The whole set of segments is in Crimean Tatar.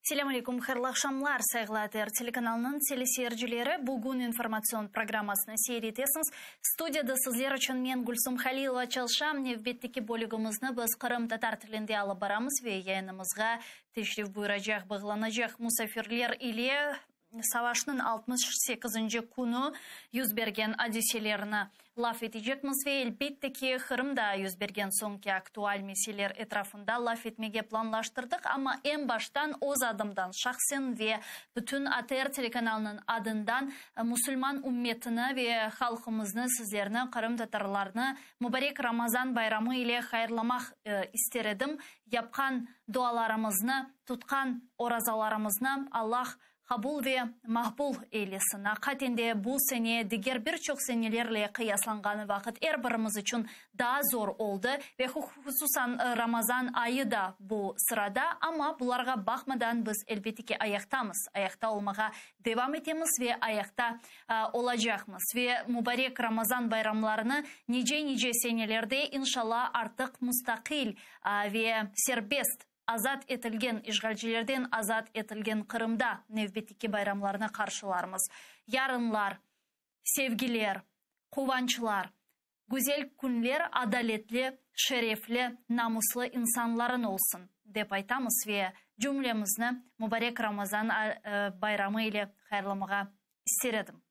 Selâm aleyküm, hayırlı aqşamlar, sayğılı ATR telekanalınıñ teleseyircileri. Bugün informatsion programmasını seyir etesiñiz. Studiyada sizler içün men, Gülsum Halilova, çalışam. Nevbetteki bölügimizni biz qırımtatar tilinde alıp baramız ve yayınımızğa teşrif buyuracaq, bağlanacaq musafirler ile Savaşnıñ 68-nci künü yüz bergen adiselerni laf etecekmiz ve, elbette ki, Qırımda yüz bergen soñki aktual meseleler etrafında laf etmege planlaştırdıq. Amma eñ baştan öz adımdan şahsen ve bütün ATR telekanalınıñ adından musulman ümmetini ve halqımıznı, sizlerni, qırımtatarlarnı mubarek Ramazan bayramı ile hayırlamaq ister edim. Yapqan dualarımıznı, tutqan orazalarımıznı Allah qabul ve maqbul eylesin. Aqiqaten de bu sene diger bir çoq senelerle qıyaslanğanı vaqıt er birimiz içün daa zor oldı ve hususan Ramazan ayı da bu sırada, amma bularğa baqmadan biz elbette ki ayaqtamız, ayaqta olmağa devam etemiz ve ayaqta olacaqmız. Ve mubarek Ramazan bayramlarını nice-nice senelerde inşallah artıq mustaqil ve serbest, azat etilgen, işğalcilerden azat etilgen Qırımda nevbetteki bayramlarnı qarşılarmız. Yarınlar, sevgiler, quvançlar, güzel künler adaletli, şerefli, namuslı insanların olsun, dep aytamız ve cümlemizni mubarek Ramazan bayramı ile hayırlamağa ister edim.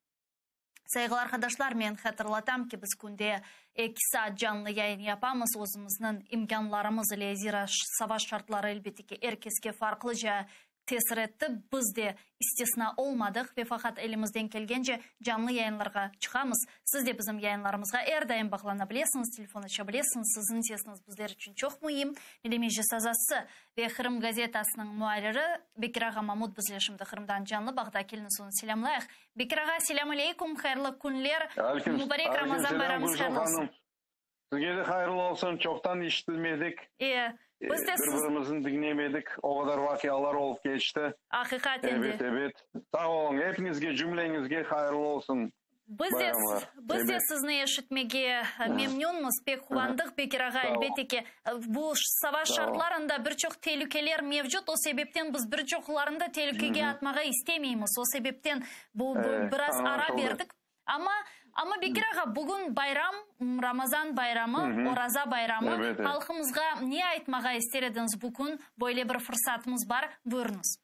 Sayğılı arqadaşlar, men hatırlatam ki, biz künde eki saat canlı yayın yapamız özümizniñ imkânlarımız ile, zira savaş şartları, elbette ki, er keske farqlıca tesir etti, biz de istisna olmadıq ve faqat elimizden kelgence canlı yayınlarğa çıqamız. Siz de bizim yayınlarımızğa er daim bağlana bilesiñiz, telefon aça bilesiñiz, siziñ sesiñiz bizler içün çoq müim. Milliy Meclis azası ve Qırım gazetasınıñ muarriri Bekir ağa Mamut bizle şimdi Qırımdan canlı bağda, keliñiz onı selâmlayıq. Bekir ağa, selâm aleykum, hayırlı künler, mubarek Ramazan bayramıñız hayırlı olsun. Sizge de hayırlı olsun, çoqtan işitilmedik, Biz de siz bir-birimizni diñlemedik, o qadar vaqialar olıp keçti. Aqiqaten de. Ebet, ebet. Sağ oluñ, epiñizge, cümleñizge hayırlı olsun. Biz de, biz de sizni eşitmege memnünmiz, pek quvandıq, Bekir ağa, elbette ki, bu savaş şartlarında bir çoq telükeler mevcut, o sebepten biz bir çoqlarını da telükege atmağa istemeymiz, o sebepten bu biraz ara berdik. Amma, amma Bekir ağa, bugün bayram, Ramazan bayramı, Oraza bayramı, halqımızğa ne aytmağa ister ediñiz bu kün, böyle bir fırsatımız bar, buyurıñız.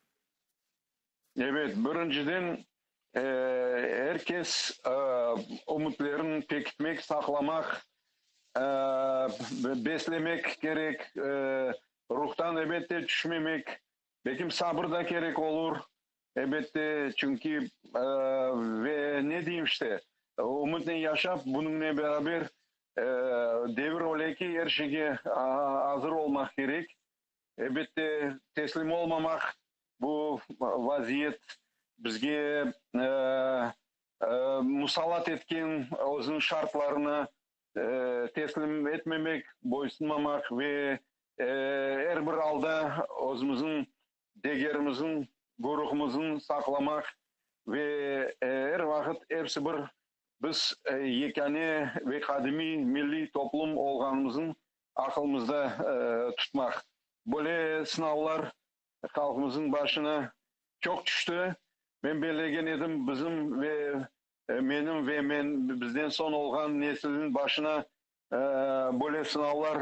Ebet, birinciden, er kes ümütlerini pekitmek, saqlamaq, beslemek kerek, ruhtan, ebette, tüşmemek, belkim sabır da kerek olur, ebette, çünki, ve ne deyim işte, ümütnen yaşap, bunıñnen beraber devir öyle ki, er şeyge azır olmaq kerek. Elbette, teslim olmamaq, bu vaziyet bizge musallat etken özüniñ şartlarına teslim etmemek, boysunmamaq ve er bir alda özümizniñ degerimizni, guruhımıznı saqlamaq ve er vaqıt episi bir biz yekâne ve qadimiy milliy toplum olğanımıznı aqılımızda tutmaq. Böyle sınavlar halqımıznıñ başına çoq tüşti. Men bellegen edim, bizim ve menim ve men bizden soñ olğan nesilniñ başına böyle sınavlar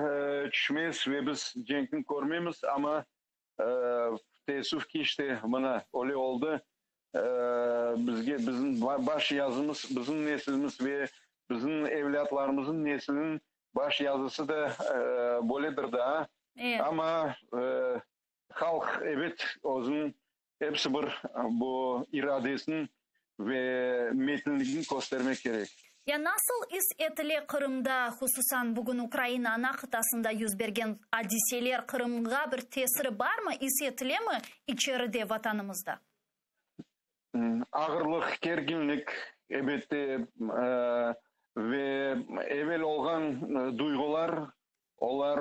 tüşmez ve biz cenkni körmemiz, amma teessüf ki, işte, mına, öyle oldı. Bizge bizim baş yazımız, bizim nesilimiz ve bizim evlâtlarımıznıñ nesiliniñ baş yazısı da böyledir daa. Amma halq, ebet, özüniñ episi bir bu iradesini ve metinligini köstermek kerek. Ya nasıl is etile Qırımda, hususan bugün Ukraina ana qıtasında yüz bergen adiseler Qırımğa bir tesiri barmı, is etilemi içeride, vatanımızda? Ağırlıq, kerginlik, elbette, ve evel olğan duyğular, olar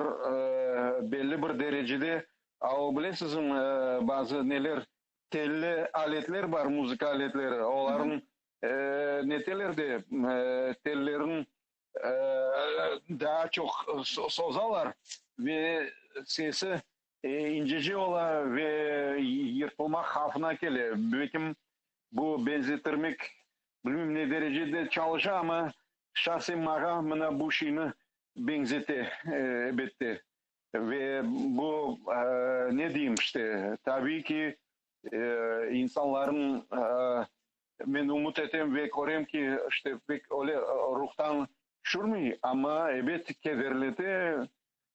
belli bir derecede, a o bilesizmi, bazı neler, telli aletler bar, muzıka aletleri, olarnıñ neteler de, tellerin daa çoq sozalar ve sesi. İncece ola ve yırtılmaq havfına kele. Belkim, bu benzetirmek, bilmeyim ne derecede çalışa, amma şahsen maña mına bu şeyni beñzete, elbette. Ve bu, ne deyim, işte, tabiiy ki, insanlarnıñ, men ümüt etem ve körem ki, işte, pek öyle ruhtan tüşürmey, amma, ebet, kederlete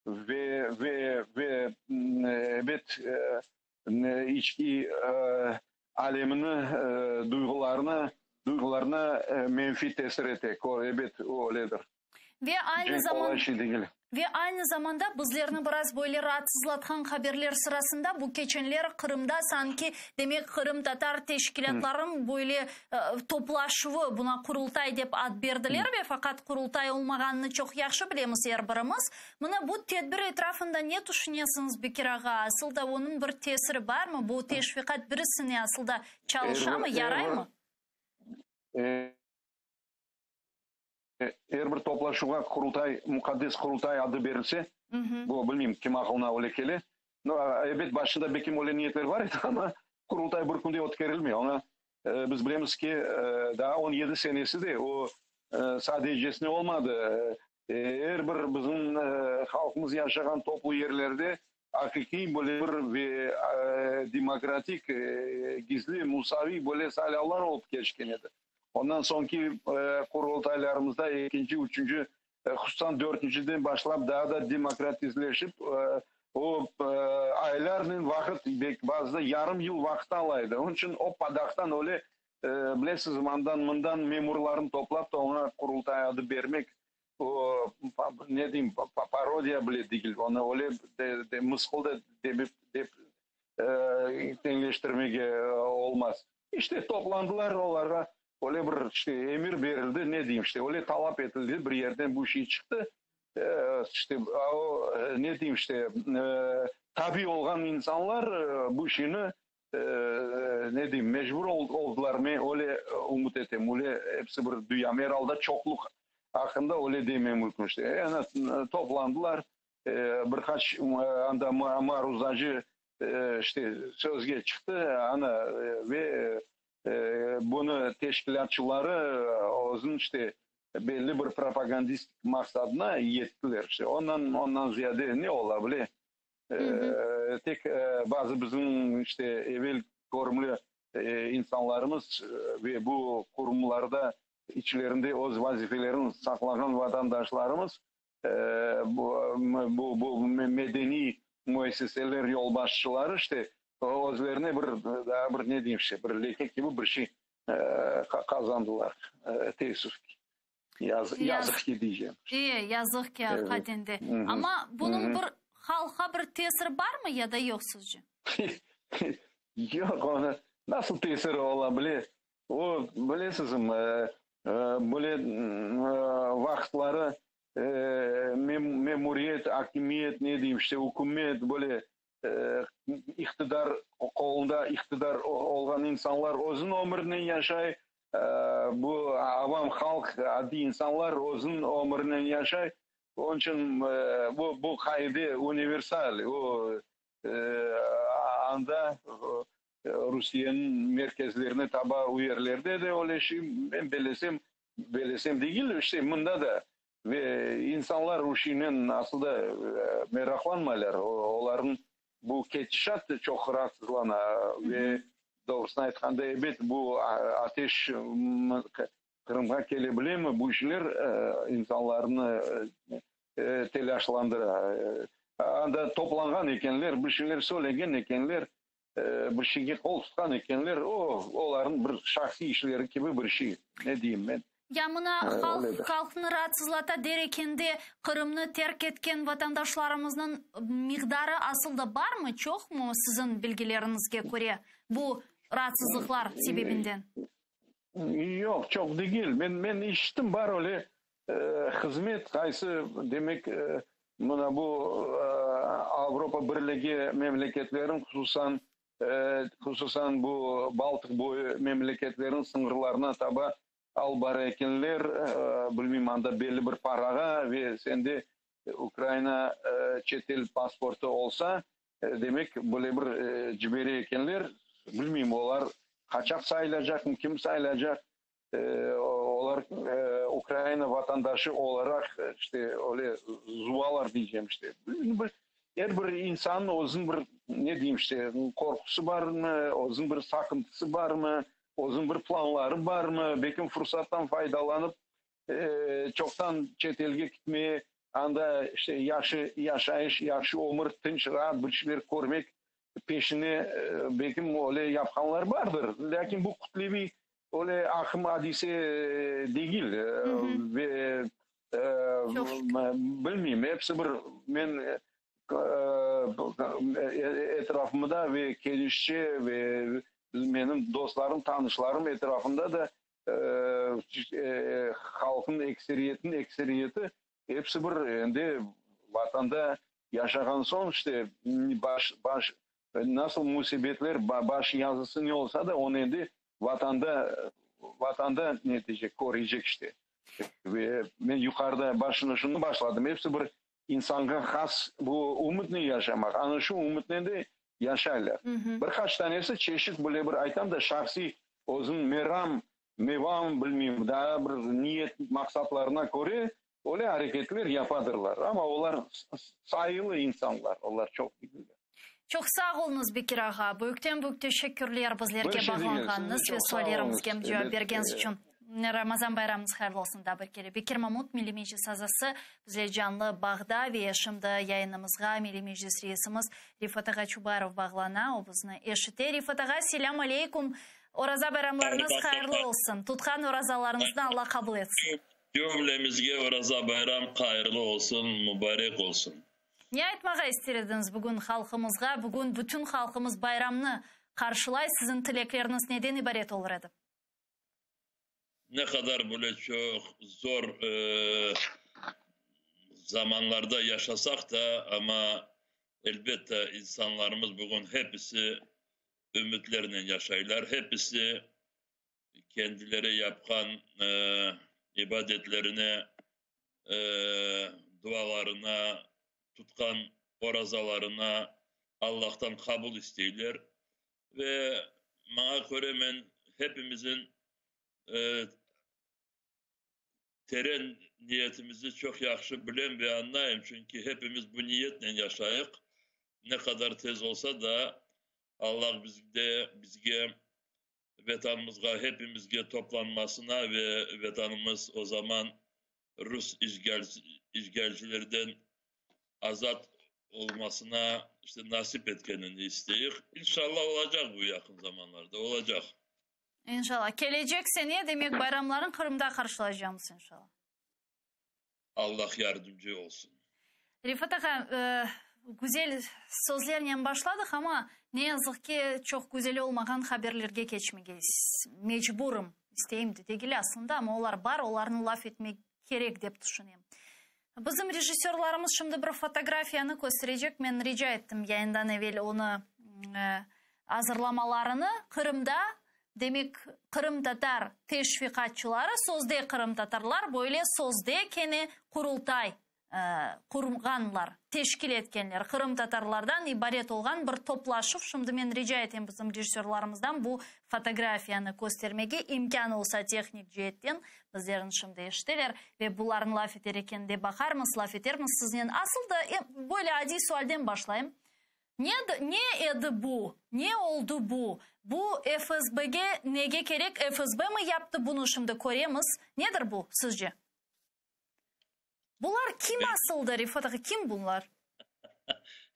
Ve, ve, ve, ebet, içki alemini, duyğularını, duyğularına menfiy tesir ete, ebet, öyledir. Ve aynı Cenk qolay şey degil. Ve aynı zamanda bizlerni biraz böyle raatsızlatqan haberler sırasında bu keçenler Qırımda sanki, demek, qırımtatar teşkilâtlarınıñ böyle toplaşuvı, buna Qurultay dep ad berdiler ve faqat Qurultay olmağanını çoq yahşı bilemiz er birimiz. Mına bu tedbir etrafında ne tüşünesiñiz, Bekir ağa? Asıl da onıñ bir tesiri barmı? Bu teşviqat birisine asıl da çalışamı, yaraymı? Er bir toplaşuvğa Qurultay, muqaddes Qurultay adı berilse, bu, bilmeyim, kim aqılına öyle kele. No, ebet, başında belkim öyle niyetler bar edi, amma Qurultay bir künde ötkerilmey. Oña, biz bilemiz ki, daa 17 senesi de o sadecesine olmadı. Er bir bizim halqımız yaşağan toplu yerlerde aqiqiy böyle bir ve demokratik, gizli, musaviy böyle saylavlar olıp keçken edi. Ondan soñki qurultaylarımızda ekinci, üçünci, hususan dörtünciden başlap daa da demokratizleşip, o aylarnen vaqıt, bazıda yarım yıl vaqıt ala edi. Onıñ içün o padaqtan öyle, bilesiz, andan-mından memurlarnı toplap da oña qurultay adı bermek, o, ne deyim, parodiya bile degil, onı öyle mısqıl da dep teñleştirmege olmaz. İşte, toplandılar, olarğa öyle bir, işte, emir berildi, ne deyim, işte, öyle talap etildi, bir yerden bu şey çıqtı. İşte, o, ne deyim, işte, tabi olğan insanlar bu şeyni, ne deyim, mecbur oldılar, men öyle ümüt etem, öyle episi bir duyam, er alda çoqluq aqqında öyle demem mümkün, işte, yani toplandılar, bir qaç anda maruzacı işte, sözge çıqtı, ana, ve bunı teşkilâtçıları özüniñ, işte, belli bir propagandistik maqsadına yettiler. İşte, ondan, ondan ziyade ne ola bile? Tek bazı bizim, işte, evel körümli insanlarımız ve bu qurumlarda içlerinde öz vazifelerini saqlağan vatandaşlarımız bu, bu medeniy müessiseler yolbaşçıları, işte, özlerine bir daa bir, ne deyim, işte, bir leke kibi bir şey qazandılar, teessüf ki. Yazıq ki deycem. E, yazıq ki, aqiqaten de. Amma bunıñ bir halqqa bir tesiri barmı ya da yoq sizce? Yoq, onı nasıl tesiri ola bile? O, bilesizmi, böyle vaqıtları memuriyet, akimiyet, ne deyim, işte, ükümet, böyle iqtidar, qolunda iqtidar olğan insanlar özüniñ ömürinen yaşay, bu avam halq, adiy insanlar özüniñ ömürinen yaşay. Onıñ içün bu qaide universal, o, anda Rusiyeniñ merkezlerine taba u yerlerde de öyle şey, men belesem, belesem degil, işte mında da ve insanlar u şeynen asıl da meraqlanmaylar, olarnıñ bu ketişat çoq raatsızlana ve doğrusını aytqanda, ebet, bu ateş Qırımğa kele bilemi, bu işler insanlarnı telâşlandıra. Anda toplanğan ekenler, bir şeyler söylegen ekenler, bir şeyge qol tutqan ekenler, o, olarnıñ bir şahsiy işleri kibi bir şey, ne deyim men. Ya mına halq, halqnı raatsızlata der ekende, Qırımnı terk etken vatandaşlarımıznıñ miqdarı asıl da barmı, çoqmı siziñ bilgileriñizge köre, bu raatsızlıqlar sebebinden? Yoq, çoq degil. Men, men işittim, bar öyle hızmet, qaysı, demek, mına bu Avropa Birligi memleketleriniñ, hususan, hususan bu Baltıq boyu memleketleriniñ sıñırlarına taba alıp bara ekenler, bilmeyim, anda belli bir parağa ve sende Ukraina çetel pasportı olsa. Demek, böyle bir cibere ekenler. Bilmeyim, olar qaçaq sayılacaqmı, kim sayılacaq? Olar Ukraina vatandaşı olaraq, işte, öyle zuvalar diycem, işte. Er bir insannıñ özüniñ bir, ne deyim, işte, qorqusı barmı, özüniñ bir saqıntısı barmı, özüniñ bir planları barmı, belkim fursattan faydalanıp, çoqtan çet elge kitmeye, anda, işte, yahşı yaşayış, yahşı ömür, tınç, raat bir şeyler körmek peşine, belkim öyle yapqanlar bardır. Lâkin bu kütleviy öyle aqım, adise degil. Ve bilmeyim, episi bir men etrafımda ve kenişçe ve menim dostlarım, tanışlarım etrafında da halqnıñ ekseriyetiniñ ekseriyeti episi bir endi vatanda yaşağan soñ, işte, baş, baş, nasıl musibetler, baş yazısı ne olsa da, onı endi vatanda, vatanda netice körecek, işte. Ve men yuqarıda başını şunı başladım, episi bir insanğa has bu ümütnen yaşamaq, ana şu ümütnen de yaşaylar. Bir qaç tanesi çeşit böyle bir aytam da, şahsiy özüniñ meram, mevam, bilmeyim, daa bir niyet maqsatlarına köre öyle areketler yapadırlar. Amma olar sayılı insanlar, olar çoq degiller. Çoq sağ oluñız, Bekir ağa. Büyükten büyük teşekkürler bizlerge bağlanğanıñız ve suallerimizge cevap bergeniñiz içün. Ramazan bayramıñız hayırlı olsun daa bir kere. Bekir Mamut, Milliy Meclis azası, bizler canlı bağda ve şimdi yayınımızğa Milliy Meclis reisimiz Refat ağa Çubarov bağlana, o bizni eşite. Refat ağa, selâm aleykum. Oraza bayramlarıñız hayırlı olsun. Tutqan orazalarıñıznı Alla qabul etsin. Cümlemizge Oraza bayram hayırlı olsun, mubarek olsun. Ne aytmağa ister ediñiz bugün halqımızğa? Bugün bütün halqımız bayramnı qarşılay. Siziñ tilekleriñiz neden ibaret olur edi? Ne qadar böyle çoq zor zamanlarda yaşasaq da, amma, elbette, insanlarımız bugün hepisi ümütlernen yaşaylar, hepisi kendileri yapqan ibadetlerine, dualarına, tutqan orazalarına Allahtan qabul isteyler. Ve maña köre, men hepimizin teren niyetimizi çoq yahşı bilem ve añlayım, çünki hepimiz bu niyetnen yaşayıq. Ne qadar tez olsa da, Allah bizde, bizge, Vetanımızğa hepimizge toplanmasına ve Vetanımız o zaman rus işğalcilerden azat olmasına işte nasip etkenini isteyik. İnşallah, olacaq bu yaqın zamanlarda, olacaq. İnşallah. Kelecek sene, demek, bayramların Qırımda qarşılaycaqmız, inşallah. Allah yardımcı olsun. Refat ağa, güzel sözlernen başladıq, amma ne yazıq ki, çoq güzel olmağan haberlerge keçmege mecburım. İsteyim de degil aslında, amma olar bar, olarnı laf etmek kerek dep tüşünem. Bizim rejissörlarımız şimdi bir fotografiyanı kösterecek. Men rica ettim yayından evel onı azırlamalarını. Qırımda, demek, qırımtatar teşviqatçıları, sözde qırımtatarlar, böyle sözde kene Qurultay qurğanlar, teşkil etkenler, qırımtatarlardan ibaret olğan bir toplaşuv. Şimdi men rica etem bizim rejissörlarımızdan bu fotografiyanı köstermege, imkân olsa tehnik ceetten, bizlerni şimdi eşiteler ve bularnı laf eter eken de baqarmız, laf etermiz siznen. Asıl da böyle adiy sualden başlayım. Ne, ne edi bu? Ne oldı bu? Bu FSBge nege kerek? FSB mi yaptı bunı şimdi köremiz. Nedir bu sizce? Bular kim asılda, Refat ağa, kim bunlar?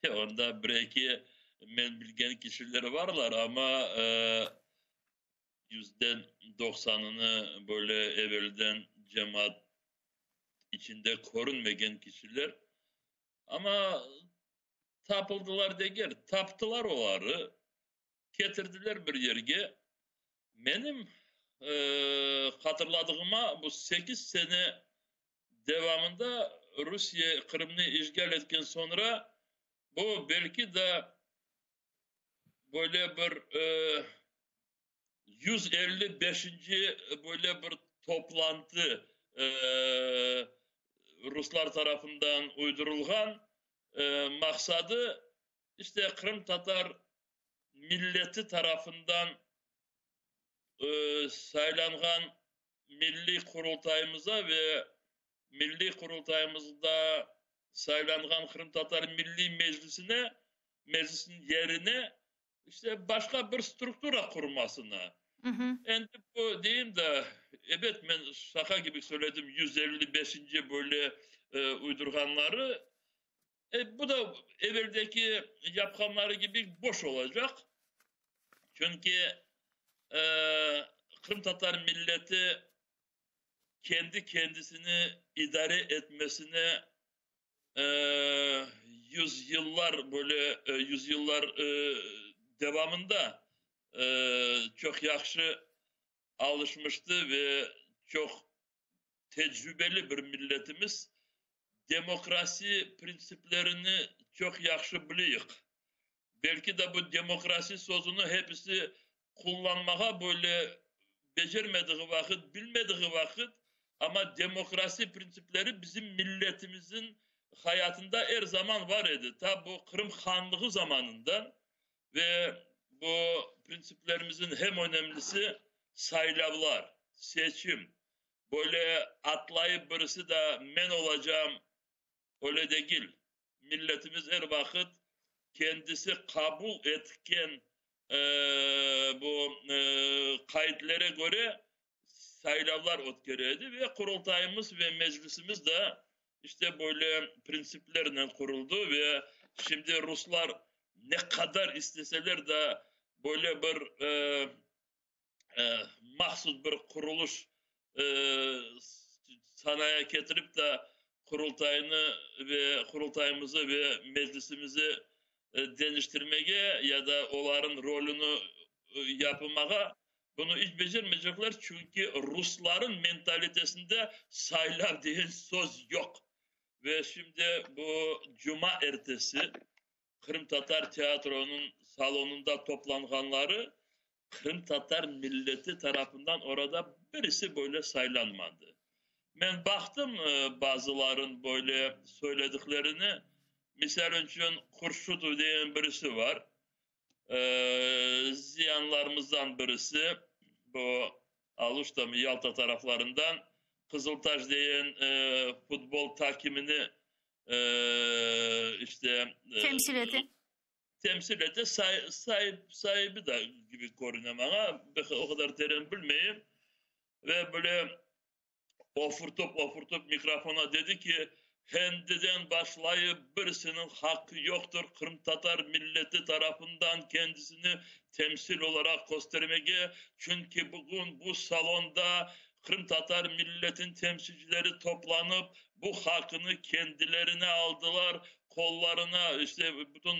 Onda bir-eki men bilgen kişiler varlar, amma 90%ını böyle evelden cemaat içinde körünmegen kişiler. Amma tapıldılar degil, taptılar oları, ketirdiler bir yerge. Menim hatırladığıma bu 8 sene devamında Rusiye Qırımnı işğal etken soñra bu belki de böyle bir 155. böyle bir toplantı ruslar tarafından uydurılğan maqsadı. İşte qırımtatar milleti tarafından saylanğan Milliy Qurultayımıza ve Milliy Qurultayımızda saylanğan Qırımtatar Milliy Meclisine, Meclisniñ yerine işte başqa bir struktura qurmasına. Endi bu deyim da, ebet, men şaqa kibi söyledim, 155-nci böyle uydurğanları, bu da eveldeki yapqanları kibi boş olacaq. Çünki qırımtatar milleti kendi kendisini idare etmesine yüzyıllar böyle yüzyıllar devamında çoq yahşı alışmıştı ve çoq tecrübeli bir milletimiz, demokrasi printsiplerini çoq yahşı bileyik. Belki de bu demokrasi sözüni hepisi qullanmağa böyle becermediği vaqıt, bilmediği vaqıt, amma demokrasi printsipleri bizim milletimizin hayatında er zaman var edi, ta bu Qırım hanlığı zamanından ve bu printsiplerimizin hem önemlisi saylavlar, seçim. Böyle atlayıp birisi da men olacağım, öyle degil. Milletimiz er vaqıt kendisi qabul etken bu qaidlere köre saylavlar ötkere edi ve Qurultayımız ve Meclisimiz de işte böyle printsiplernen quruldı ve şimdi ruslar ne qadar isteseler de böyle bir mahsus bir qurulış sanaya ketirip de Qurultaynı ve Qurultayımızı ve Meclisimizi deñiştirmege ya da olarıñ rolüni yapmağa bunı iç becermeycekler, çünki ruslarıñ mentalitesinde saylav degen söz yoq. Ve şimdi bu cuma ertesi Qırımtatar teatronıñ salonında toplanğanları qırımtatar milleti tarafından orada birisi böyle saylanmadı. Men baqtım bazılarıñ böyle söylediklerini, misal içün Qurşutov degen birisi bar, ziyanlarımızdan birisi, bu Aluşta mı Yalta taraflarından Qızıltaş degen futbol takimini işte temsil ete. Temsil ete, saip, saibi da kibi körüne maña, o qadar teren bilmeyim. Ve böyle ofurtıp, ofurtıp mikrofona dedi ki, Endiden başlayıp birisiniñ haqqı yoqtır qırımtatar milleti tarafından kendisini temsil olaraq köstermege, çünki bugün bu salonda qırımtatar milletin temsilcileri toplanıp, bu haqqını kendilerine aldılar, qollarına, işte, bütün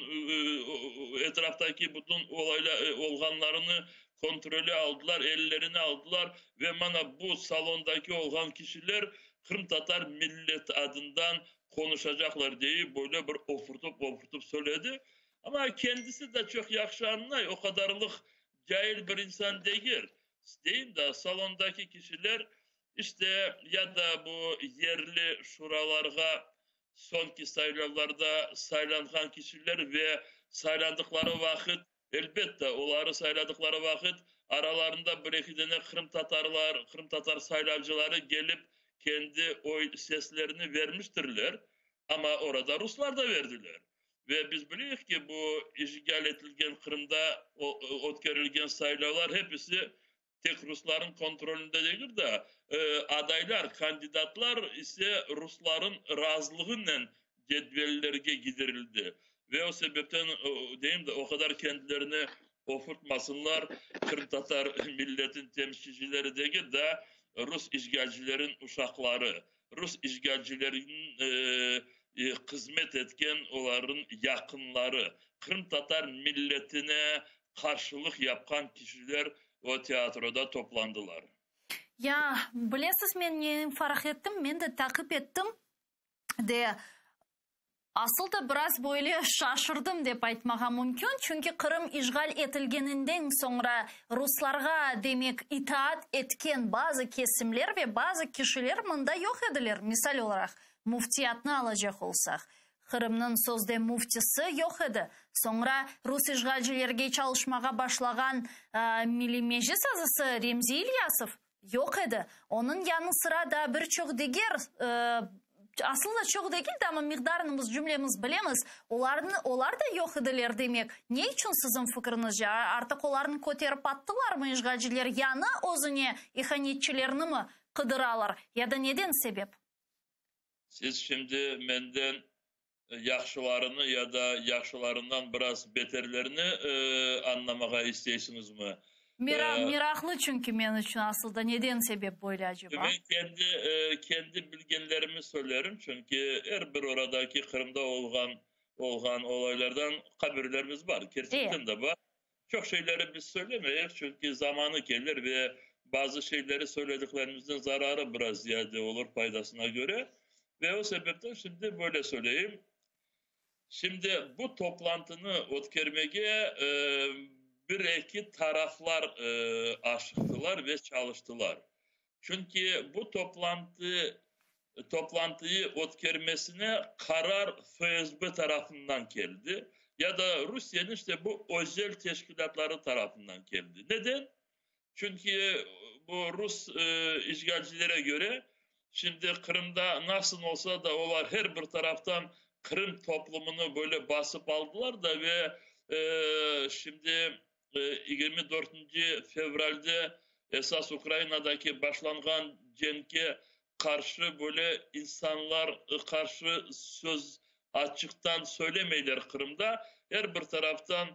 etraftaki bütün olaylar, olğanlarını kontrole aldılar, ellerine aldılar ve mana bu salondaki olğan kişiler qırımtatar milleti adından qonuşacaqlar, deyip, böyle bir ofurtıp-ofurtıp söyledi. Amma kendisi de çoq yahşı añlay, o qadarlıq cail bir insan degil. Deyim da, salondaki kişiler, işte, ya da bu yerli şuralarğa soñki saylavlarda saylanğan kişiler ve saylandıqları vaqıt, elbette, oları sayladıqları vaqıt aralarında bir-eki dane qırımtatarlar, qırımtatar saylavcıları kelip kendi oy seslerini vermiştirler, amma orada ruslar da verdiler. Ve biz bileyik ki, bu işğal etilgen Qırımda ötkerilgen saylavlar hepisi tek ruslarnıñ kontrolünde degil de, adaylar, kandidatlar ise ruslarnıñ razılığınen cedvellerge gidirildi. Ve o sebepten, deyim de, o qadar kendilerini ofurtmasınlar, qırımtatar milletin temsilcileri degil de, rus işğalcilerin uşaqları, rus işğalcileriniñ hızmet etken olarnıñ yaqınları, qırımtatar milletine qarşılıq yapqan kişiler o teatroda toplandılar. Ya, bilesiz, men neni farq ettim? Men de taqip ettim de, asıl da biraz böyle şaşırdım dep aytmağa mümkün, çünki Qırım işğal etilgeninden soñra ruslarğa, demek, itaat etken bazı kesimler ve bazı kişiler mında yoq ediler, misal olaraq, müftiyatnı alacaq olsaq. Qırımnıñ sözde müftisi yoq edi. Soñra rus işğalcilerge çalışmağa başlağan Milliy Meclis azası Remzi İlyasov yoq edi. Onıñ yanı sıra daa bir çoq diger, asıl da çoq degil de, amma miqdarını biz cümlemiz bilemiz, olarnı, olar da yoq ediler demek. Ne içün siziñ fikriñizce, artıq olarnı köterip attılarmı işğalciler, yañı özüne ihanetçilerni qıdıralar ya da neden sebep? Siz şimdi menden yahşılarını ya da yahşılarından biraz beterlerini añlamağa isteysiñizmi? Meraqlı çünki men içün asıl da neden sebep böyle aceba? Men kendi, kendi bilgenlerimi söylerim, çünki er bir oradaki Qırımda olğan olğan olaylardan haberlerimiz bar, kerçekten de bar. Çoq şeyleri biz söylemeyik, çünki zamanı kelir ve bazı şeyleri söylediklerimizniñ zararı biraz ziyade olur faydasına köre. Ve o sebepten şimdi böyle söyleyim. Şimdi bu toplantını ötkermege bir-eki taraflar aşıqtılar ve çalıştılar. Çünki bu toplantı toplantıyı ötkermesine qarar FSB tarafından keldi ya da Rusiyeniñ işte bu özel teşkilâtları tarafından keldi. Neden? Çünki bu rus işğalcilere göre şimdi Qırımda nasıl olsa da olar her bir taraftan Qırım toplumını böyle basıp aldılar da ve şimdi 24 fevralde esas Ukrainadaki başlanğan cenkke qarşı böyle insanlar qarşı söz açıqtan söylemeyler Qırımda. Er bir taraftan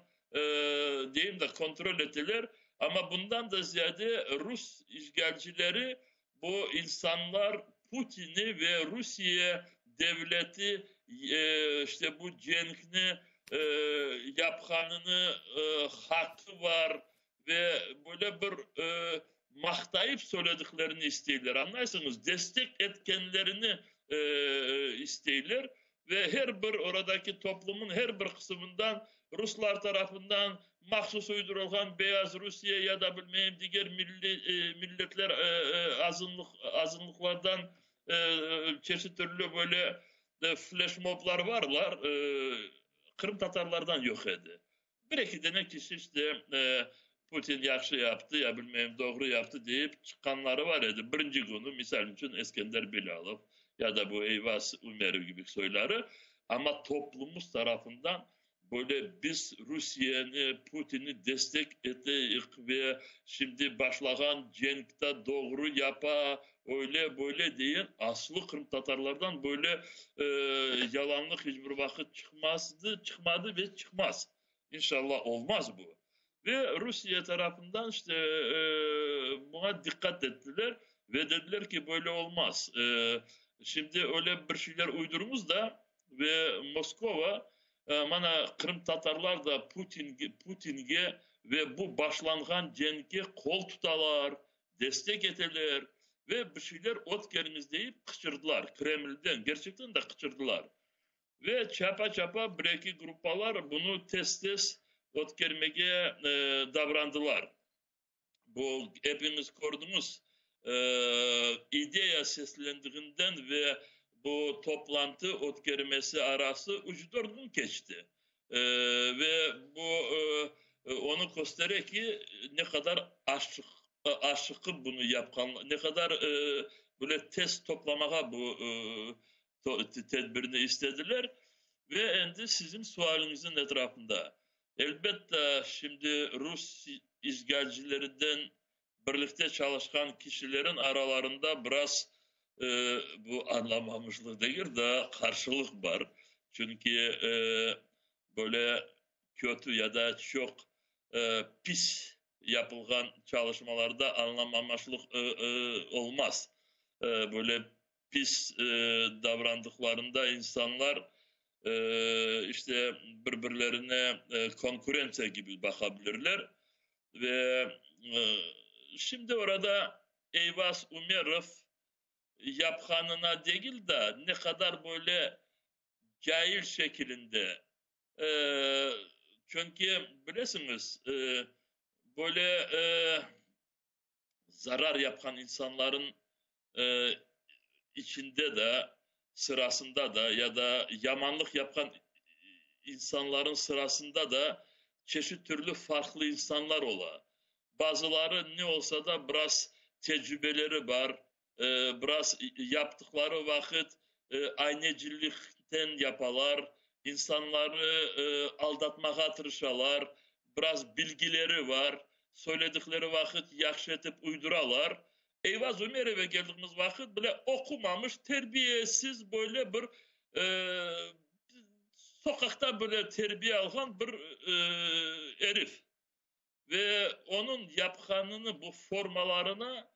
deyim de kontrol eteler. Amma bundan da ziyade rus işğalcileri bu insanlar Putini ve Rusiye devleti işte bu cenkni yapqanını haqqı bar ve böyle bir maqtayıp söylediklerini isteyler, añlaysıñız, destek etkenlerini isteyler ve her bir oradaki toplumnıñ her bir qısımından ruslar tarafından mahsus uydurılğan Beyaz Rusiye ya da bilmeyim diger milliy milletler azınlıq azınlıqlardan çeşit türlü böyle fleşmoblar varlar, qırımtatarlardan yoq edi. Bir-eki dane kişi işte Putin yahşı yaptı, ya bilmeyim doğru yaptı deyip çıqqanları var edi. Birinci künü, misal içün, Eskender Bilâlov ya da bu Eyvaz Ümerov kibi soyları. Amma toplumumız tarafından böyle biz Rusiyeni, Putinni destek eteyik ve şimdi başlağan cenkte doğru yapa, öyle, böyle deyen aslı qırımtatarlardan böyle yalanlıq hiç bir vaqıt çıqmazdı, çıqmadı ve çıqmaz. İnşallah olmaz bu. Ve Rusiye tarafından işte buña diqqat ettiler ve dediler ki, böyle olmaz. Şimdi öyle bir şeyler uydurıñız da ve Moskova mana qırımtatarlar da Putinge, Putinge ve bu başlanğan cenkke qol tutalar, destek eteler ve bir şeyler ötkeriñiz deyip qıçırdılar Kremlden, kerçekten de qıçırdılar. Ve çapa-çapa bir-eki gruppalar bunı tez-tez ötkermege davrandılar. Bu, epiñiz kördiñiz, ideya seslendiginden ve bu toplantı ötkermesi arası üç-dört kün keçti. Ve bu onı köstere ki, ne qadar aşıqıp bunı yapqan, ne qadar böyle tez toplamağa bu tedbirni istediler. Ve endi siziñ sualiñizniñ etrafında. Elbette, şimdi rus işğalcilerinden birlikte çalışqan kişilerin aralarında biraz bu añlamamışlıq degil de, qarşılıq bar. Çünki böyle kötü ya da çoq pis yapılğan çalışmalarda añlamamaşlıq olmaz. Böyle pis davrandıqlarında insanlar işte bir-birlerine konkurentsiya kibi baqa bilirler. Ve şimdi orada Eyvaz Umerov yapqanına degil de, ne qadar böyle cail şekilinde, çünki bilesiñiz, böyle zarar yapqan insanların içinde de. sırasında da ya da yamanlıq yapqan insanların sırasında da çeşit türlü farqlı insanlar ola. Bazıları ne olsa da biraz tecrübeleri bar, biraz yaptıqları vaqıt aynecilikten yapalar, insanları aldatmağa tırışalar, biraz bilgileri bar, söyledikleri vaqıt yahşı etip uyduralar. Eyvaz Ümerove keldigimiz vaqıt bile oqumamış, terbiyesiz böyle bir soqaqta böyle terbiye alğan bir erif. Ve onıñ yapqanını, bu formalarına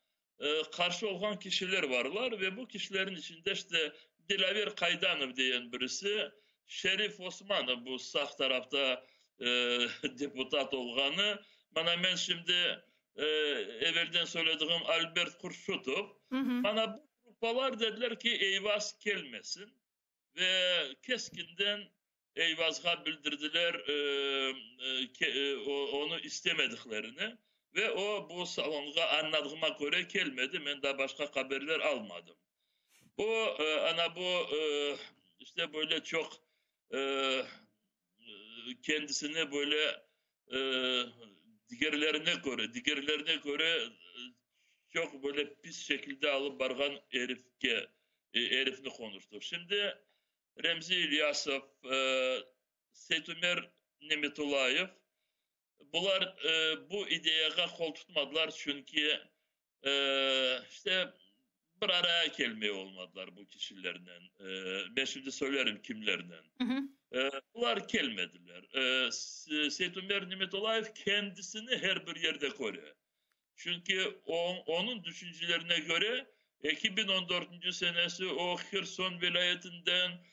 qarşı olğan kişiler barlar ve bu kişilerin içinde işte Dilâver Kaydanov degen birisi, Şerif Osmanov, bu sağ tarafta deputat olğanı, mana men şimdi evelden söyledigim Albert Qurşutov, mana bu gruppalar dediler ki, Eyvaz kelmesin ve keskinden Eyvazğa bildirdiler onı istemediklerini ve o bu salonğa, añladığıma köre, kelmedi, men daa başqa haberler almadım. Bu, ana bu, işte böyle çoq kendisini böyle digerlerine köre, digerlerine köre çoq böyle pis şekilde alıp barğan erifke, erifni qonuştıq. Şimdi Remzi İlyasov, Seytumer Nimetullayev, bular bu ideyağa qol tutmadılar, çünki işte bir araya kelmey olmadılar bu kişilernen. Men şimdi söylerim kimlernen. Bular kelmediler. Seytumer Nimetullayev kendisini her bir yerde köre. Çünki onıñ tüşüncelerine köre, 2014 senesi o Herson vilâyetinden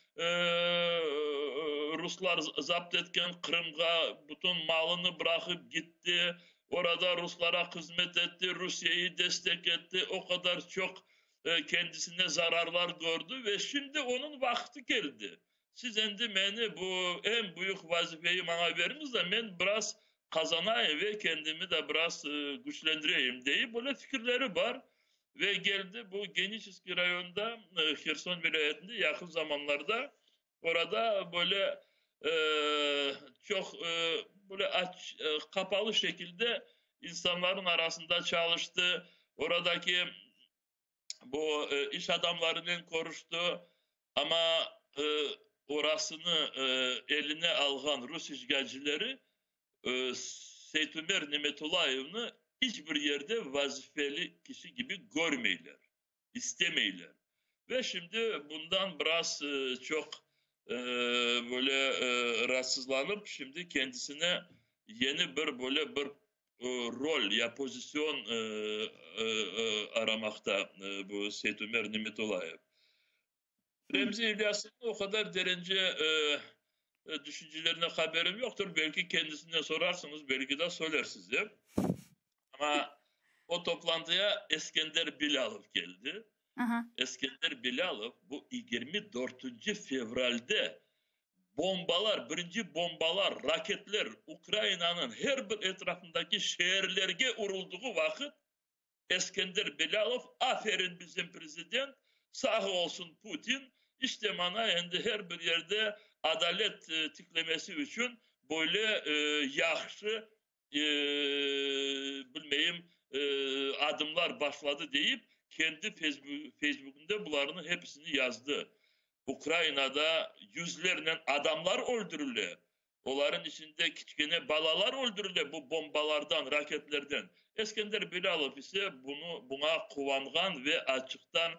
ruslar zapt etken Qırımğa bütün malını bıraqıp gitti, orada ruslara hızmet etti, Rusiyeyi destek etti, o qadar çoq kendisine zararlar kördi ve şimdi onıñ vaqtı keldi. Siz endi meni bu eñ büyük vazifeyi maña beriñiz de, men biraz qazanayım ve kendimi de biraz küçlendireyim, deyip, böyle fikirleri bar. Ve geldi bu Geniçeskiy rayonında, Herson vilâyetinde yaqın zamanlarda orada böyle çoq böyle aç, qapalı şekilde insanların arasında çalıştı. Oradaki bu iş adamlarınen körüşti, amma orasını eline alğan rus işğalcileri Seytumer Nimetulayevni iç bir yerde vazifeli kişi kibi körmeyler, istemeyler. Ve şimdi bundan biraz çoq böyle raatsızlanıp, şimdi kendisine yeni bir böyle bir rol ya pozisyon aramaqta bu Seytumer Nimetullayev. Remzi İlyasovnıñ o qadar derence düşüncelerine haberim yoqtır, belki kendisinden sorarsıñız, belki de söyler size. Amma o toplantıya Eskender Bilâlov keldi. Eskender Bilâlov bu 24 fevralde bombalar, birinci bombalar, raketler Ukrainanıñ her bir etrafındaki şeerlerge uruldığı vaqıt Eskender Bilâlov, aferin bizim prezident, sağ olsun Putin, işte mana endi her bir yerde adalet tiklemesi içün böyle yahşı, bilmeyim, adımlar başladı deyip, kendi Feysbukında bularnıñ hepsini yazdı. Ukrainada yüzlernen adamlar öldürile, olarnıñ içinde kiçkene balalar öldürile bu bombalardan, raketlerden. Eskender Bilâlov ise bunı, buña quvanğan ve açıqtan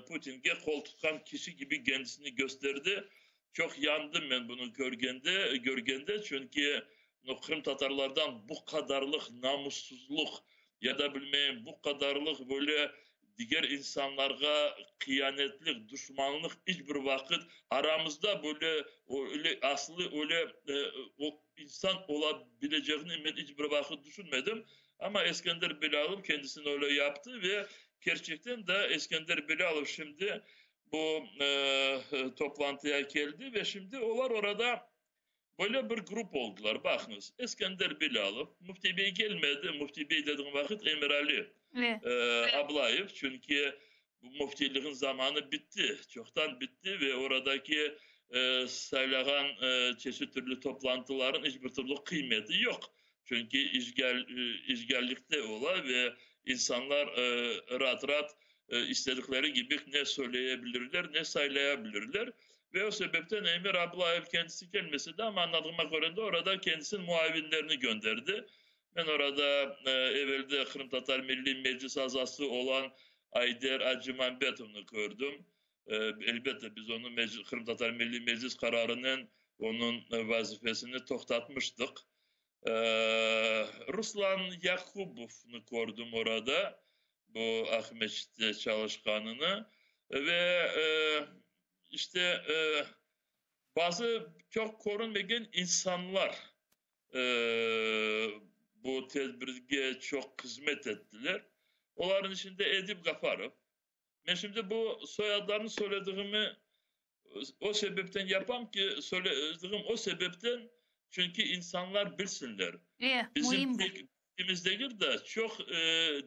Putinge qol tutqan kişi kibi kendisini kösterdi. Çoq yandım men bunı körgende, körgende, çünki qırımtatarlardan bu qadarlıq namussızlıq ya da bilmeyim bu qadarlıq böyle diger insanlarğa hıyanetlik, duşmanlıq iç bir vaqıt aramızda böyle öyle aslı öyle o insan ola bilecegini men iç bir vaqıt tüşünmedim. Amma Eskender Bilâlov kendisini öyle yaptı ve kerçekten de Eskender Bilâlov şimdi bu toplantıya keldi ve şimdi olar orada böyle bir grup oldular. Baqıñız, Eskender Bilâlov, Müfti bey kelmedi, Müfti bey dediğim vaqıt Emirali Ablayev, çünki. Bu müftiyliğin zamanı bitti, çoqtan bitti ve oradaki saylağan çeşit türlü toplantıların iç bir türlü qıymeti yoq. Çünki işgal, işgallikte ola ve insanlar raat-raat istedikleri kibi ne söyleye bilirler, ne saylaya bilirler. Ve o sebepten Emir Ablayev kendisi kelmese de, amma añladığıma köre de orada kendisiniñ muavinlerini gönderdi. Men orada evelde Qırımtatar Milliy Meclis azası olan Ayder Acimambetovnı kördim. Elbette, biz onı Qırımtatar Milliy Meclis qararınen onıñ vazifesini toqtatmıştıq. Ruslan Yaqubovnı kördim orada, bu Aqmescitte çalışqanını ve işte bazı çoq körünmegen insanlar bu tedbirge çoq hızmet ettiler. Olarnıñ içinde Edip Gafarov. Men şimdi bu soyadlarnı söylediğimi o sebepten yapam ki, söylediğim o sebepten, çünki insanlar bilsinler. E, Bizim müim bu. tek bilgimiz degil de, çoq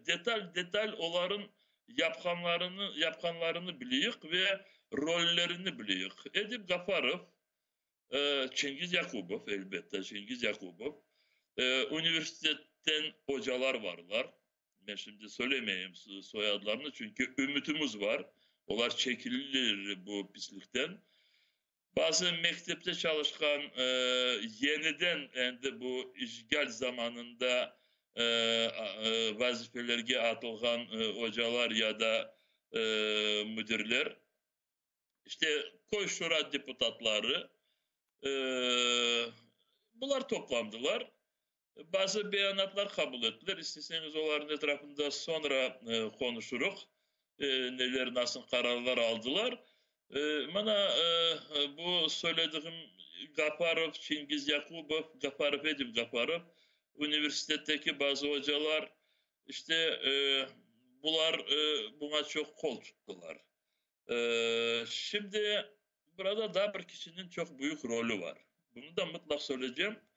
detal-detal olarıñ yapqanlarını, yapqanlarını bileyik ve rollerini bileyik. Edip Gafarov, Çingiz Yakubov, elbette, Çingiz Yakubov. Universitetten ocalar varlar. Men şimdi söylemeyim soyadlarını, çünki ümütimiz var, olar çekilirler bu pislikten. Bazı mektepte çalışqan, yeniden endi bu işgal zamanında vazifelerge atılğan ocalar ya da müdirler. İşte köy şura deputatları, bular toplandılar, bazı beyanatlar qabul ettiler, isteseñiz olarnıñ etrafında soñra qonuşırıq, neler, nasıl qararlar aldılar. Mana bu söylediğim Gafarov, Çingiz Yaqubov, Gafarov, Edip Gafarov, universitetteki bazı ocalar, işte bular buña çoq qol tuttılar. Şimdi burada daa bir kişiniñ çoq büyük rolü bar. Bunı da mıtlaq söyleycem.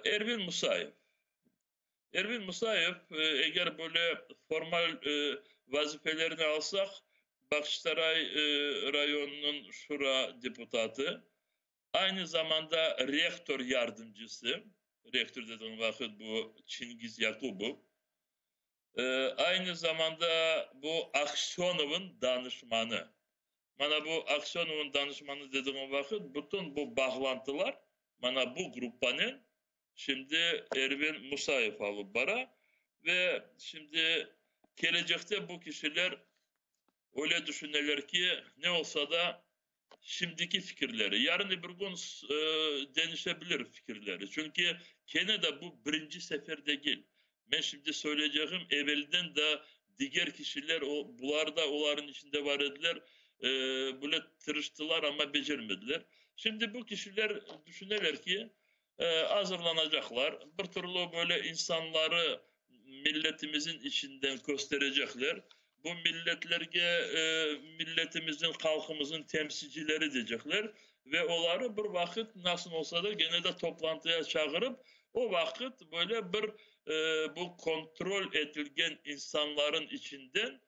Ervin Musayev. Ervin Musayev, eger böyle formal vazifelerini alsaq, Bağçasaray rayonınıñ şura deputatı, aynı zamanda rektör yardımcısı, rektör dediğim vaqıt bu Çingiz Yakubov, Aynı zamanda bu Aksönovnıñ danışmanı. Mana bu Aksönovnıñ danışmanı dediğim vaqıt, bütün bu bağlantılar mana bu gruppanen şimdi Ervin Musayev alıp bara ve şimdi kelecekte bu kişiler öyle düşüneler ki, ne olsa da şimdiki fikirleri, yarın öbür kün deñişebilir fikirleri, çünki kene de bu birinci sefer degil. Men şimdi söyleycegim, evelden de diger kişiler, bular da olarnıñ içinde bar ediler, böyle tırıştılar, amma becermediler. Şimdi bu kişiler düşüneler ki, azırlanacaqlar, bir türlü böyle insanları milletimizin içinden kösterecekler, bu milletlerge milletimizin, halqımızın temsilcileri deycekler ve oları bir vaqıt nasıl olsa da gene de toplantıya çağırıp, o vaqıt böyle bir bu kontrol etilgen insanların içinden